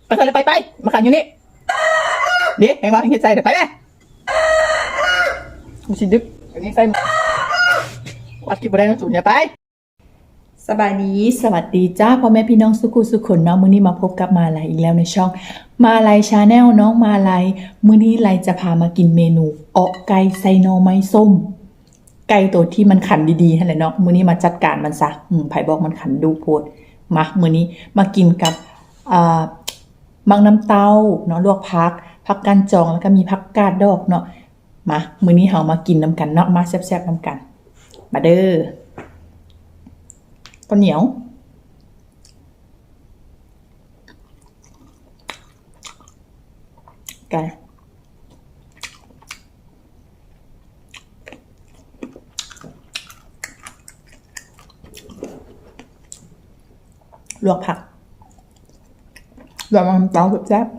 ໄປໃສ່ ໄປ ໄປ ມາຂັງຢູ່ນີ້ ເດ້ ແຮງວ່າເຮັດໃສ່ ໄປແມ່ ກູຊິດຶກ ອັນນີ້ໃສ່ ອັດຄລິບບໍ່ໄດ້ນຳສູນ ຢ່າໄປ. ສະບາຍດີ ສະຫວັດດີຈ້າ ພໍ່ແມ່ພີ່ນ້ອງສູ່ຄູ່ສູ່ຄົນເນາະ. ມື້ນີ້ມາພົບກັບມາໄລອີກແລ້ວໃນຊ່ອງມາໄລ Channel ນ້ອງມາໄລ. ມື້ນີ້ໄລຈະພາມາກິນເມນູເອາະໄກ່ໃສ່ໜໍ່ໄມ້ສົ້ມ. ໄກ່ໂຕທີ່ມັນຂັນດີໆຫັ້ນແຫຼະເນາະ. ມື້ນີ້ມາຈັດການມັນຊະ. ອືມ ໃຜບອກມັນຂັນດຸໂພດ. ມາ ມື້ນີ້ມາກິນກັບ ອ່າ ໝາກນ້ຳເຕົ້າເນາະ ລວກຜັກ ຜັກກ້ານຈອງ ແລ້ວກໍມີຜັກກາດດອກເນາະ. ມາ ມື້ນີ້ເຮົາມາກິນນຳກັນເນາະ. ມາແຊບໆນຳກັນ. ມາເດີ ເຂົ້າໜຽວ ໄກ່ ລວກຜັກ ລວກໝາກນ້ຳເຕົ້າແຊບໆ.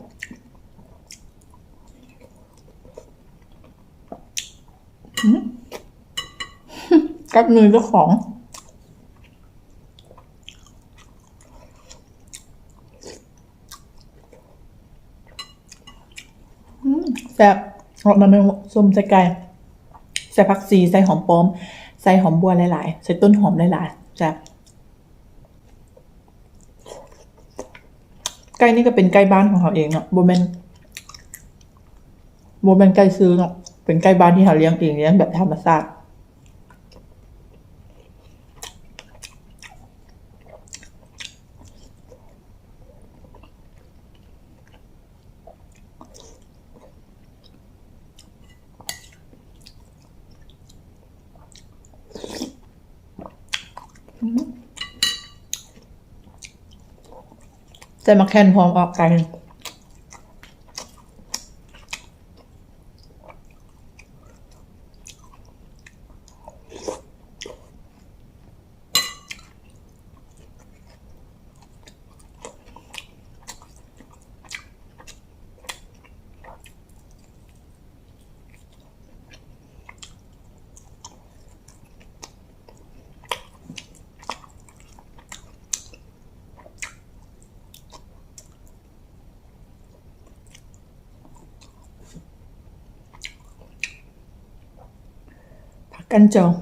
ອືມ ກັດມືເຈົ້າຂອງ. ອືມ ແຊບ. ອອກມາເປັນສົ້ມໃສ່ໄກ່ ໃສ່ຜັກຊີ ໃສ່ຫອມປ້ອມ ໃສ່ຫອມບົ່ວຫຼາຍໆ ໃສ່ຕົ້ນຫອມຫຼາຍໆ ແຊບ. ໄກ່ນີ້ກໍເປັນໄກ່ບ້ານຂອງເຮົາເອງເນາະ ບໍ່ແມ່ນ ບໍ່ແມ່ນໄກ່ຊື້ເນາະ ເປັນໄກ່ບ້ານທີ່ເຮົາລ້ຽງເອງ ລ້ຽງແບບທຳມະຊາດ. ອືມ ໃສ່ໝາກແຂ່ນພ້ອມ ອອກໄກ່. ຜັກກ້ານຈອງ.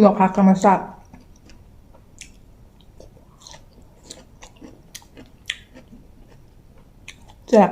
ລວກຜັກທຳມະຊາດ ແຊບ.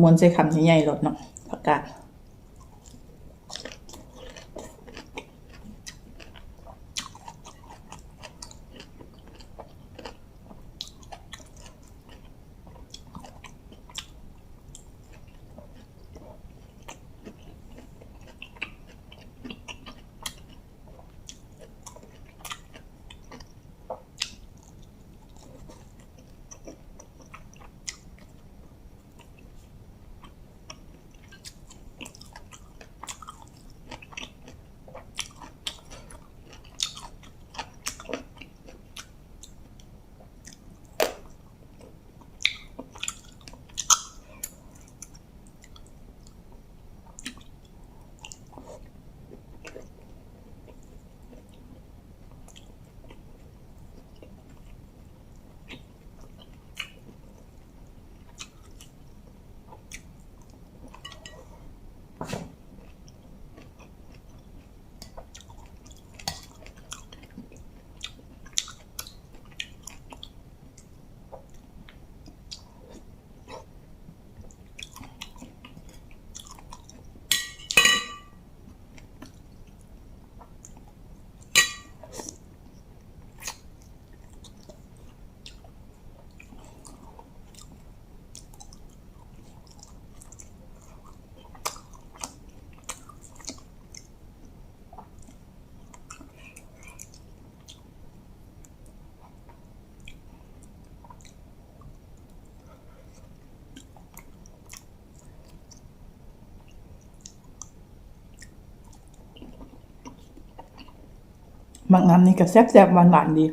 ມ້ວນໃສ່ຄຳໃຫຍ່ໆໂລດເນາະ ຜັກກາດ. ໝາກນ້ຳນີ້ກໍແຊບໆ ຫວານໆ ດີ. ອ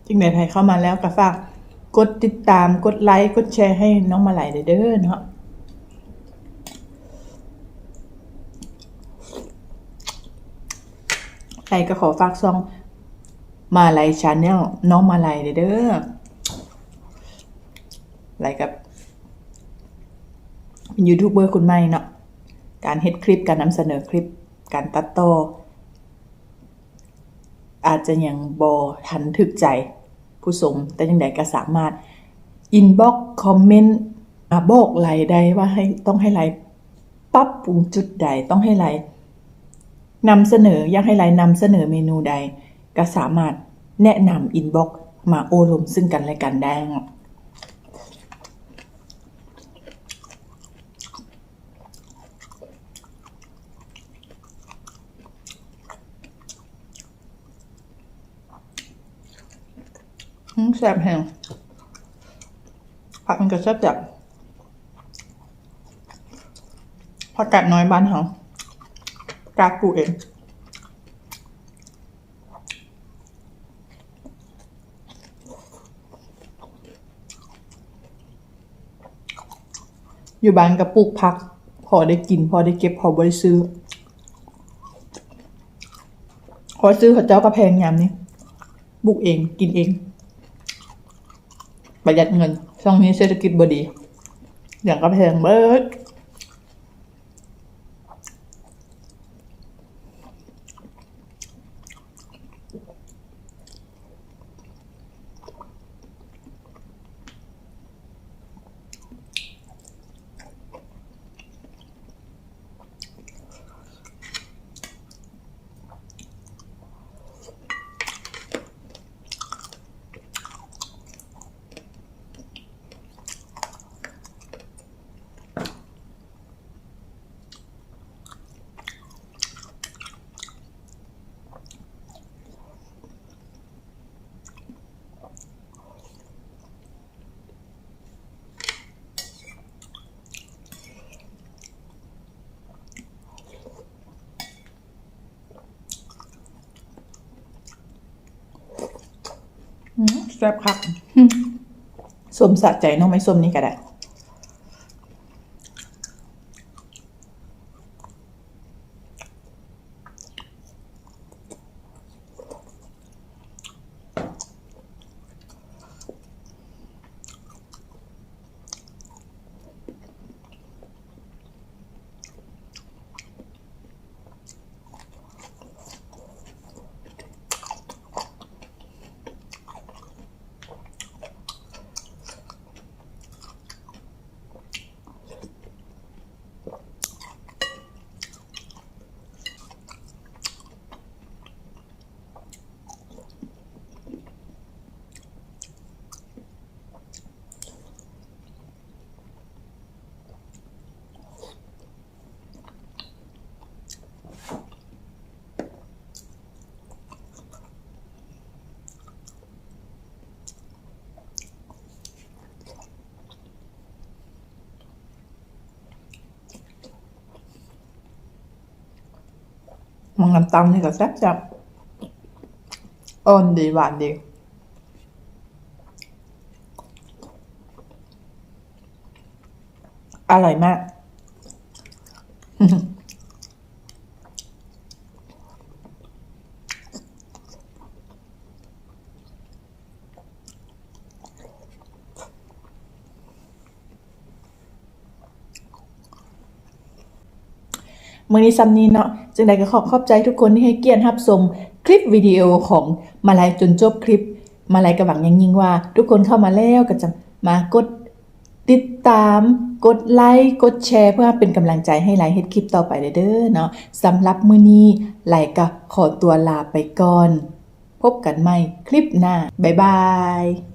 ຈັ່ງໃດໃຜເຂົ້າມາແລ້ວກໍຝາກກົດຕິດຕາມ ກົດໄລ ກົດແຊໃຫ້ນ້ອງມາໄລເດີເນາະ. ໄລກໍຂໍຝາກຊ່ອງມາໄລ Channel ນ້ອງມາໄລເດີ. ໄລກໍເປັນຢູທູບເບີຄົນໃໝ່ເນາະ, ການເຮັດຄລິບ ການນຳສະເໜີຄລິບ ການຕັດຕໍ່ ອາດຈະຍັງບໍ່ທັນຖືກໃຈຜູ້ຊົມ, ແຕ່ຈັ່ງໃດກໍສາມາດອິນບັອກຄອມເມັນມາບອກໄລໄດ້ວ່າໃຫ້ ຕ້ອງໃຫ້ໄລປັບປຸງຈຸດໃດ, ຕ້ອງໃຫ້ໄລນຳສະເໜີ, ຢາກໃຫ້ໄລນຳສະເໜີເມນູໃດ ກໍສາມາດແນະນຳອິນບັອກມາໂອ້ລົມຊຶ່ງກັນແລະກັນໄດ້. ອືມ ແຊບແຮງ. ຜັກມັນກໍແຊບໆ. ຜັກກາດນ້ອຍບ້ານເຮົາ ກາດປູກເອງ. ຢູ່ບ້ານກໍປູກຜັກ ພໍໄດ້ກິນ ພໍໄດ້ເກັບ ພໍບໍ່ໄດ້ຊື້. ພໍຊື້ເຂົາເຈົ້າກໍແພງຍາມນີ້. ປູກເອງ ກິນເອງ ປະຢັດເງິນ. ຊ່ວງນີ້ເສດຖະກິດບໍ່ດີ ຫຍັງກໍແພງເບິດ. ອືມ ແຊບຄັກ. ສົ້ມສະໃຈ ໜໍ່ໄມ້ສົ້ມນີ້ກໍໄດ້. ໝາກນ້ຳຕານນີ້ກໍແຊບໆ ອ່ອນດີ ຫວານດີ ອະຮ່ອຍມາກ. ມື້ນີ້ສ່ຳນີ້ເນາະ, ຈັ່ງໃດກໍຂໍຂອບໃຈທຸກຄົນທີ່ໃຫ້ກຽດຮັບຊົມຄລິບວິດີໂອຂອງມາໄລຈົນຈົບຄລິບ. ມາໄລກໍຫວັງຢ່າງຍິ່ງວ່າທຸກຄົນເຂົ້າມາແລ້ວກໍຈະມາກົດຕິດຕາມ, ກົດໄລ, ກົດແຊ ເພື່ອເປັນກຳລັງໃຈໃຫ້ໄລເຮັດຄລິບຕໍ່ໄປເດີເນາະ. ສຳລັບມື້ນີ້ໄລກໍຂໍຕົວລາໄປກ່ອນ. ພົບກັນໃໝ່ຄລິບໜ້າ. ບາຍບາຍ.